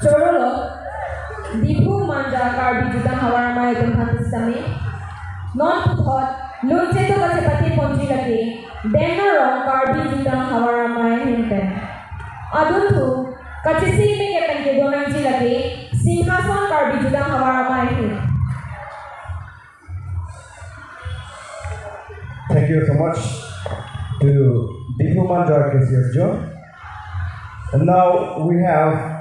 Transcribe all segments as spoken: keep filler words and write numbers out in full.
Chorolo, Diphu Manja Karbi Jutang Havar Amei atum aphan sitame. Non puthot, lun chetok kachepate ponji lake, Den Arong Karbi Jutang Havar Amei ahin pen. Adunthu, kachesik mek pen kedo nangji lake, Singhason Karbi Jutang Havar Amei ahin. Thank you so much to Diphu Manja K C S Zone. And now we have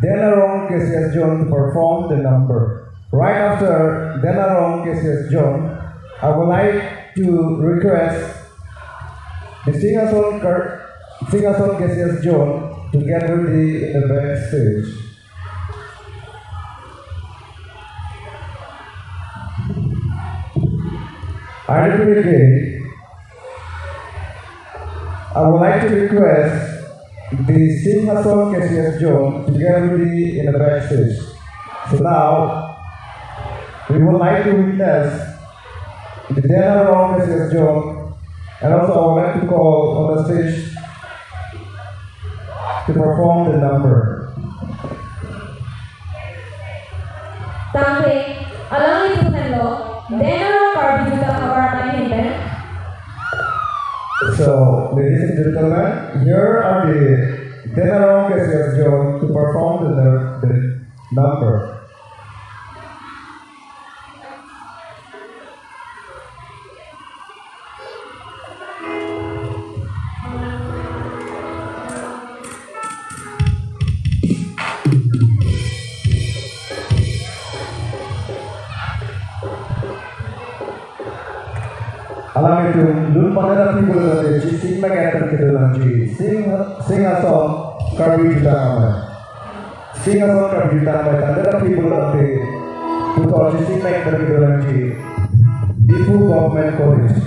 Den Arong K C S Zone to perform the number. Right after Den Arong K C S Zone, I would like to request the Singhason Kar-, Singhason K C S Zone to get ready in the backstage. I repeat again, I would like to request the Singhason K C S Zone to get ready in the backstage. So now, we would like to witness the Den Arong K C S Zone, and also I would like to call on the stage to perform the number. Tangte, alanglitum henlo, Den Arong Karbi Jutang Havar Amei ahin pen. So, ladies and gentlemen, here are the Den Arong K C S Zone to perform the, the number. Alanglitum lun padet aphi pulote chesik mek pen kedo nangji. Sing, Singhason Karbi Jutang Amei. Singhason Karbi Jutang Amei tangdet aphi pulote puthot chesik mek pen kedo nangji Diphu Government College.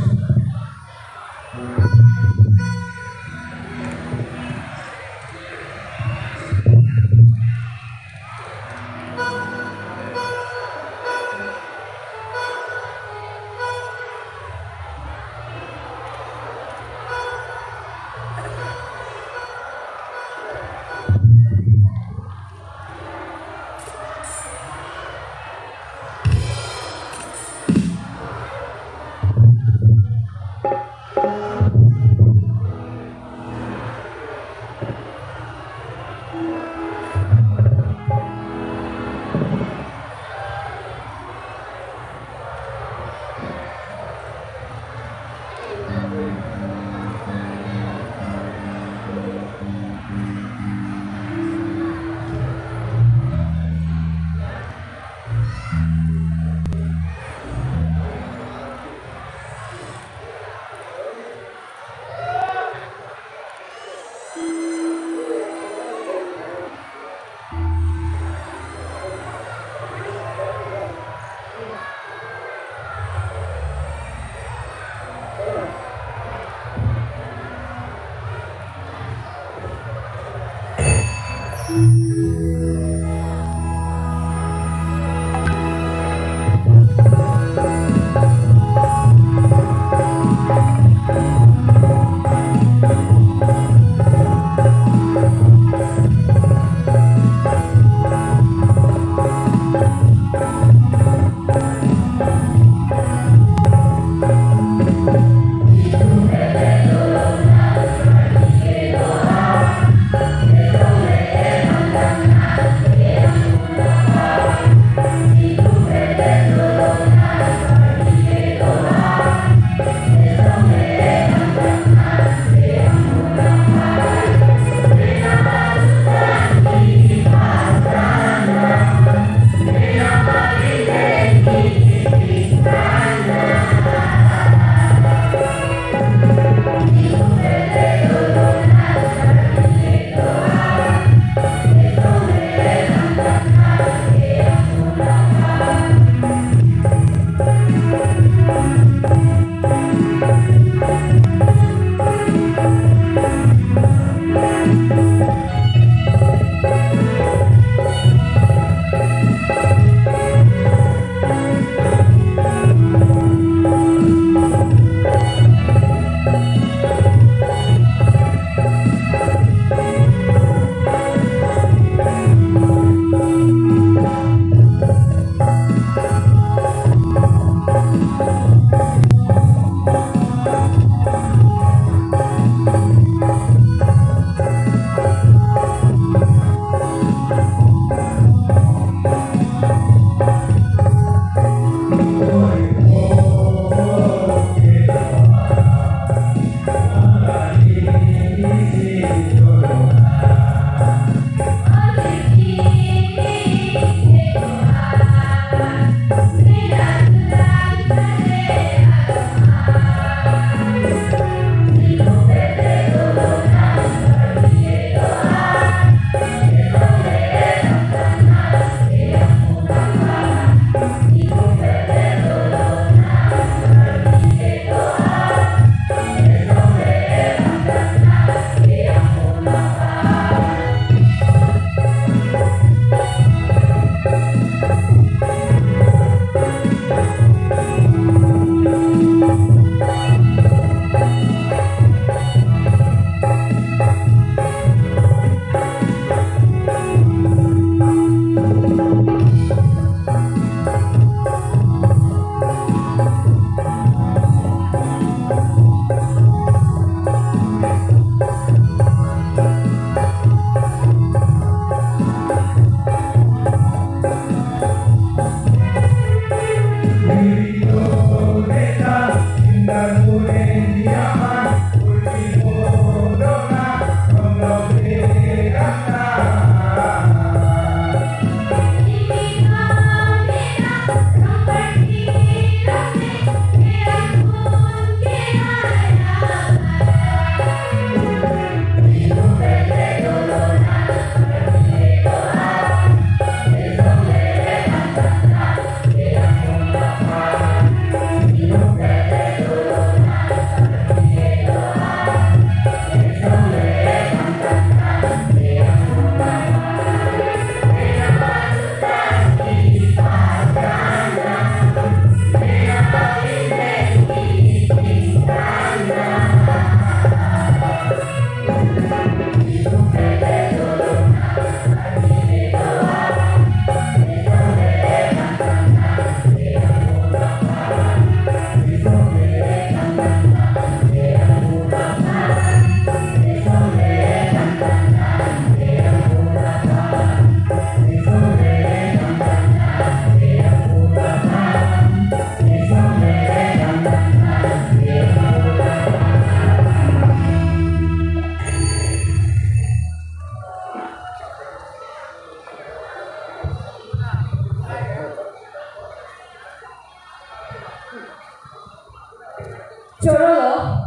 Chorolo,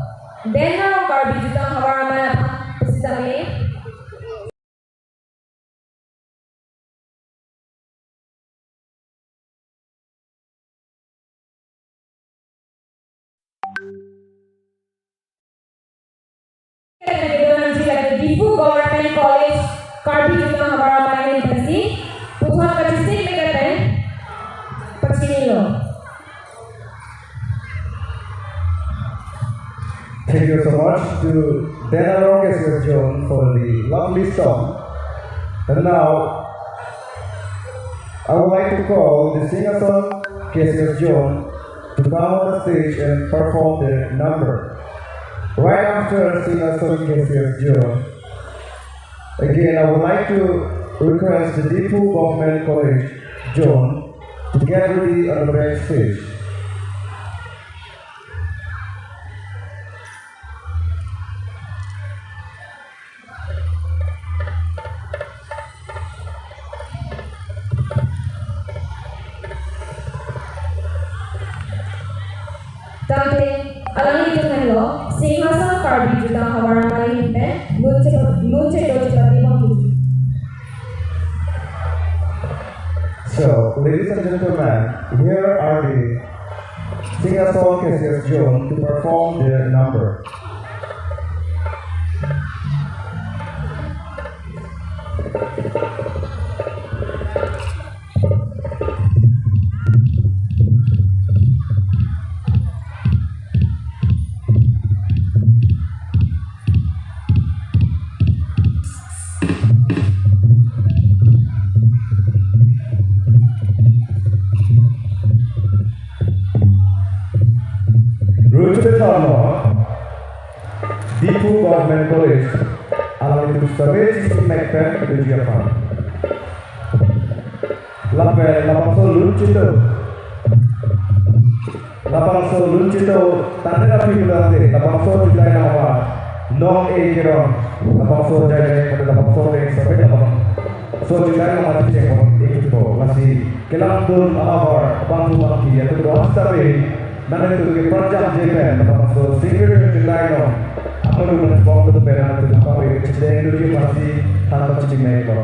Den Arong Karbi Jutang Havar Amei aphan pusitame. Diphu Government College, Karbi Jutang Havar Amei aphansi, puthot kachisik mekapen, pachinilo. Thank you so much to Den Arong K C S Zone for the lovely song. And now, I would like to call the Singhason K C S Zone to come on the stage and perform their number. Right after Singhason K C S Zone, again, I would like to request the Diphu Government College Zone to get ready on the backstage. Tangte, alanglitum henlo, Singhason Karbi Jutang Havar Amei ahin pen, lun che-, lun chedo chepate bom. So, ladies and gentlemen, here are the Singhason K C S Zone to perform their number. Ruchu de tharno, Diphu Government College, alanglitum sitame chisik mek pen kedoji aphan. Lapen labangso lun chedo. Labangso lun chedo, tangte rapi pulote, labangso jutai nangma, nong e kerong, labangso jai, labangso reng, sampai labangso jutai nangma chengpon, e kepo, lasi, kelang dun, ahavar, bangso bangki, ya, tu doa setapi, nanglitum ke perjam je pen, labangso, singkir jutai nong, apa lu respon tu pen, nanglitum, apa, e, chedeng dulu, masih, tanpa cimai, lo.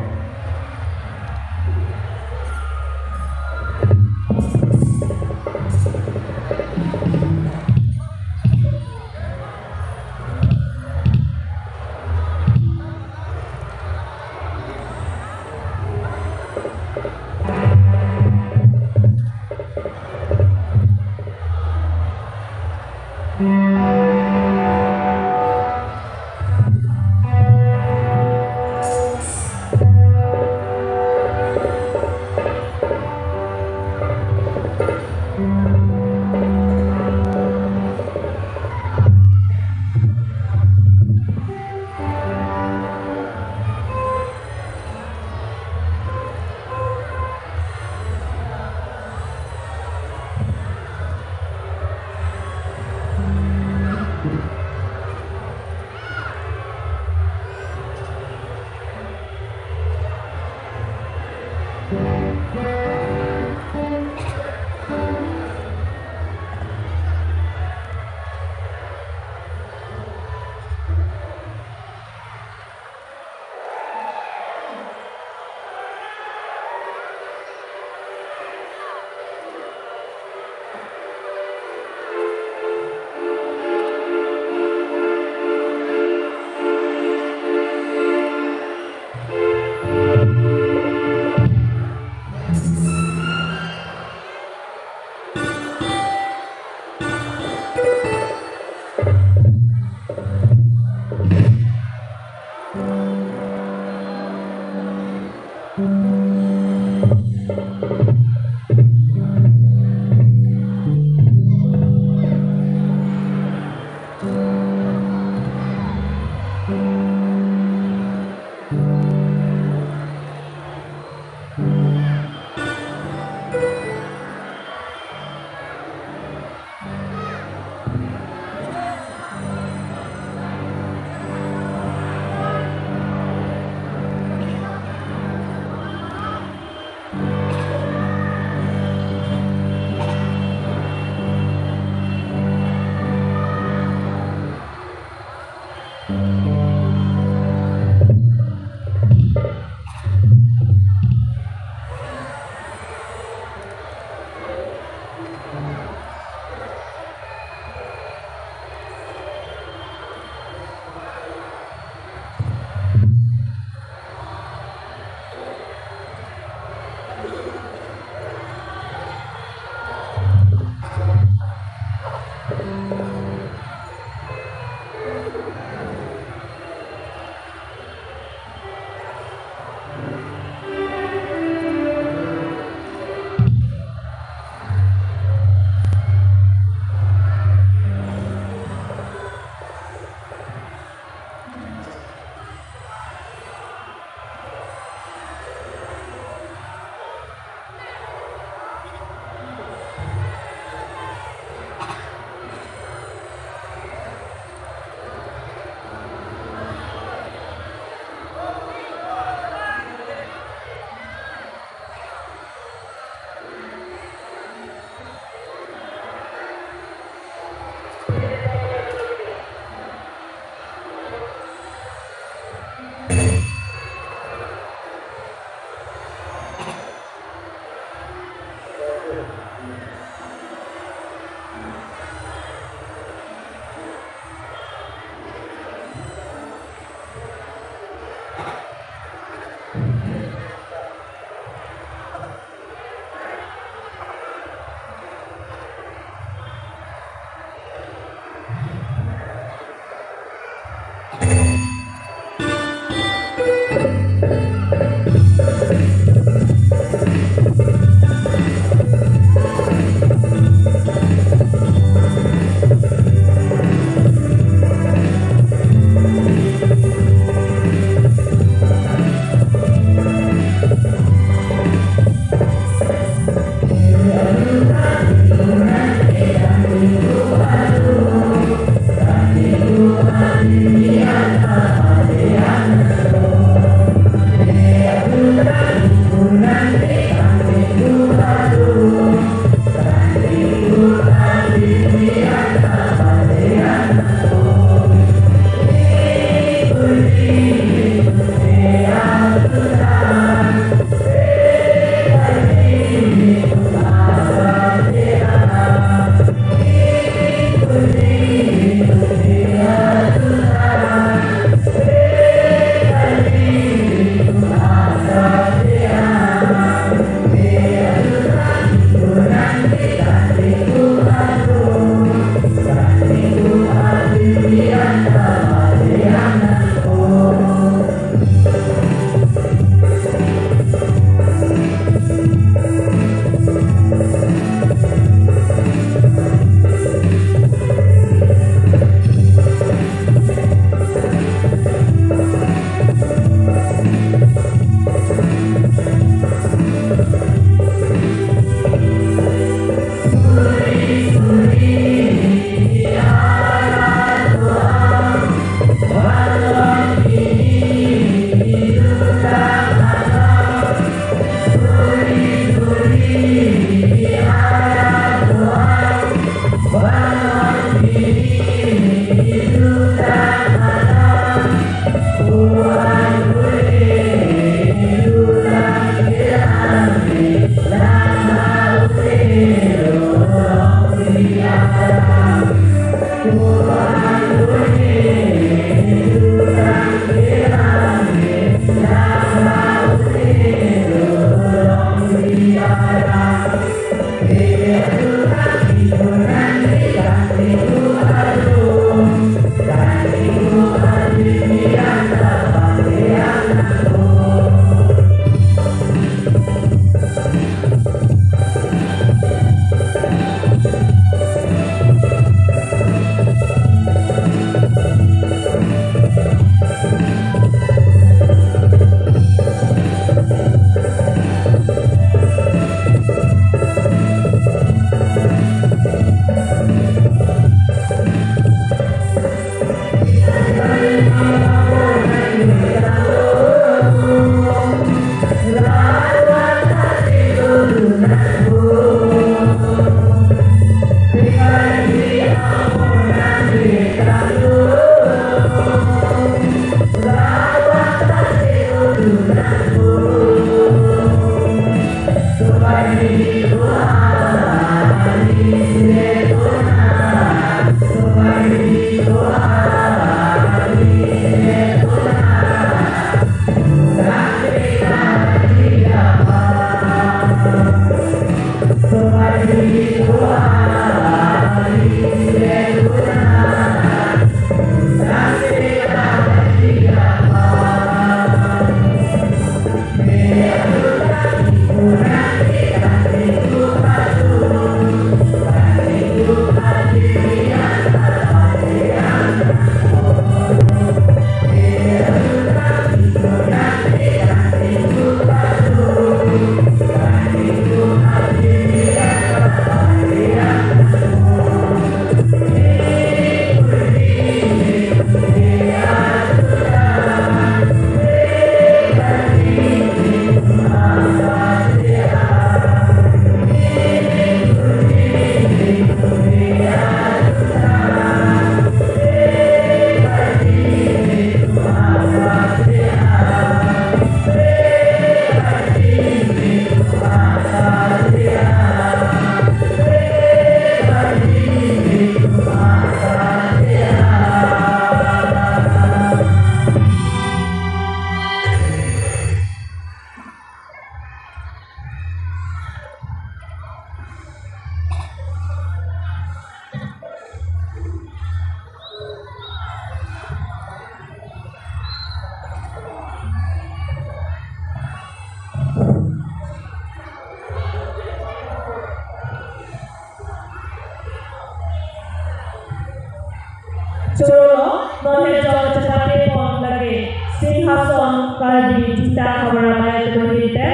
Choro, non he jok chepate pon lake Singhason Karbi Jutang Havar Amei atum ahirte.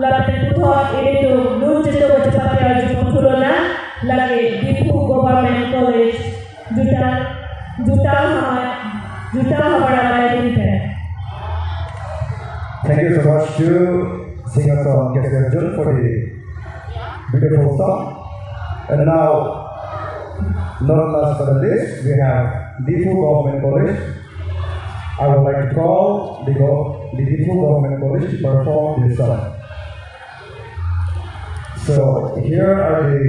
Lapen puthot ilitum lun cheto chepate arju pon thu lonang lake Diphu Government College Jutang, Jutang Havar, Jutang Havar Amei ahirte. Thank you so much to Singhason K C S Jun for the beautiful song. And now, not last but the least, we have Diphu Government College. I would like to call the, go- the Diphu Government College to perform this song. So here are the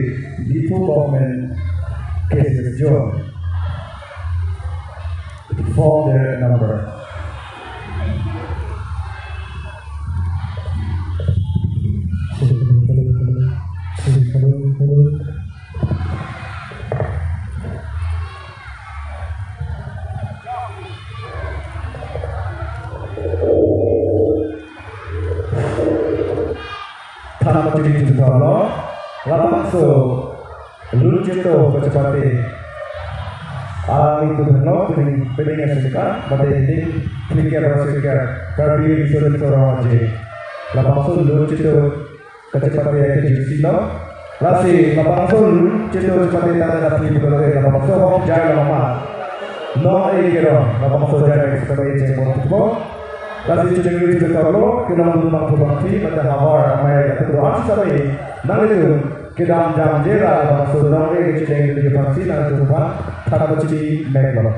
Diphu Government K C S Jun to perform their number. Than pachini chunthorlo, labangso lun cheto kachepate. Alanglitum henlo, pining, pining asika, mate pining, pining kera asika, Karbi Riso Nimso Rong Aje. Labangso lun cheto kachepate akejutsi lo. Lasi labangso lun cheto chepate tangka dapli pulote labangso ahok jai lama. Non e kero, labangso jai lama sekali jai mo tupo. Lasi chuningri chuningri lo, kenam dun bangphu bangphi, mate Havar Amei atum do-an sitame, nanglitum kedam jam jera labangso non e chuningri chuningri aphansi nanglitum aphan than pachini meklo.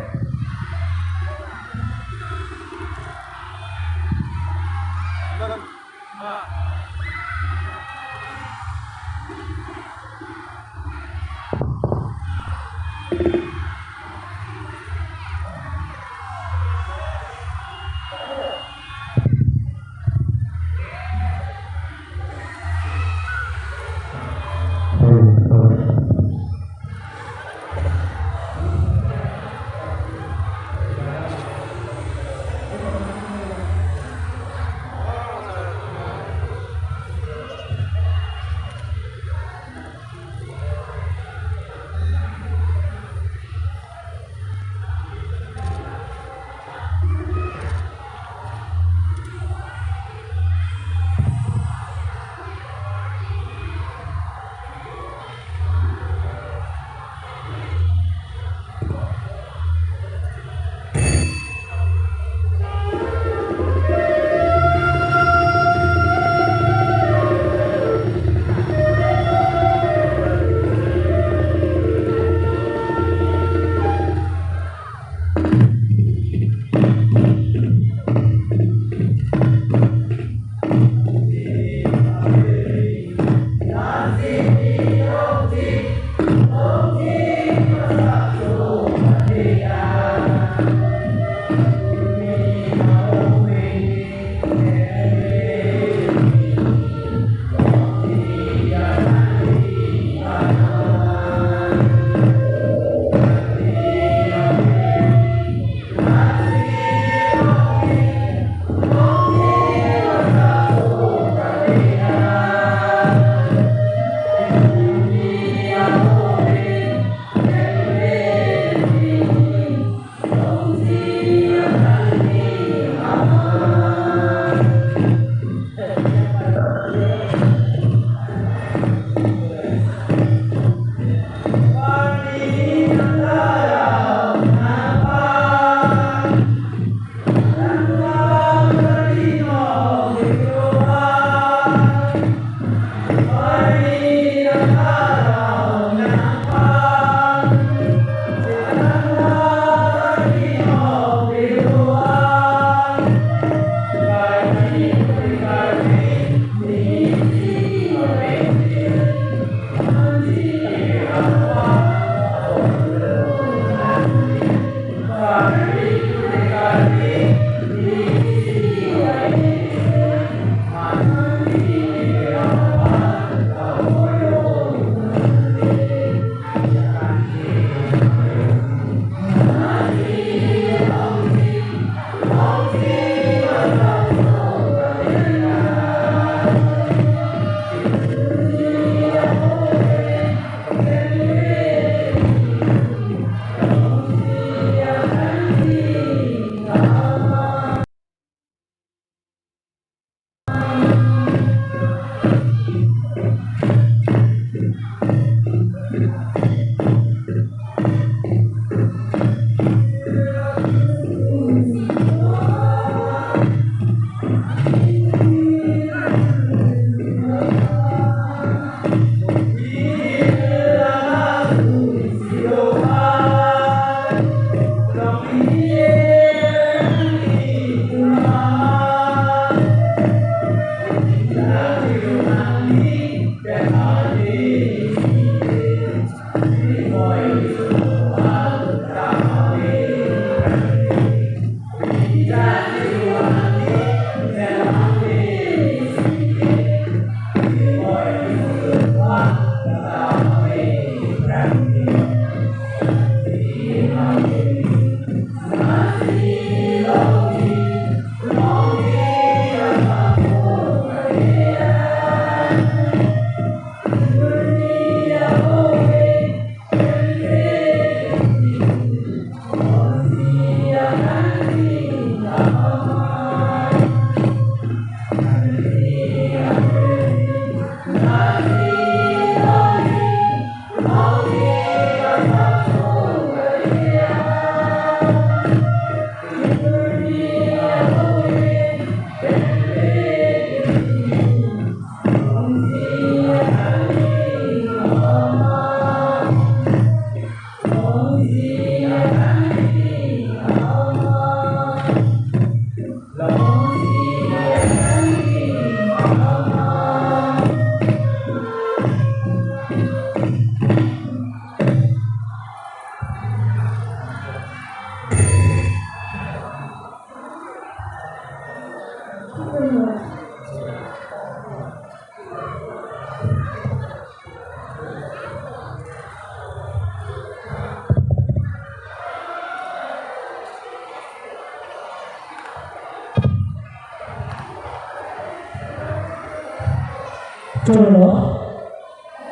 Chorolo,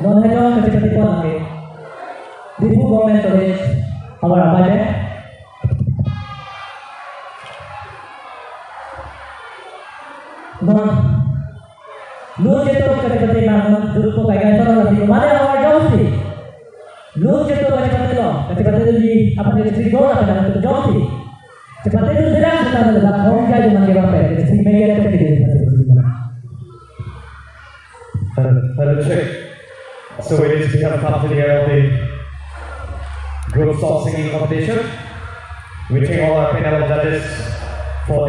non hejong kachepate pon lake. Diphu Government College, havar abai. Non, lo chetok kachepate nang non, jurpo kai kai sono lasi, mare havar jongsi. Lo chetok kachepate lo, kachepate lo di, apa ni, Sri Gora pada jongsi. Chepate tu tidak kita adalah orang jai dengan dia apa, jadi si media kita tidak. Hello, hello, check. So it is, we have come to the end of the group song singing competition. We thank all our panel of judges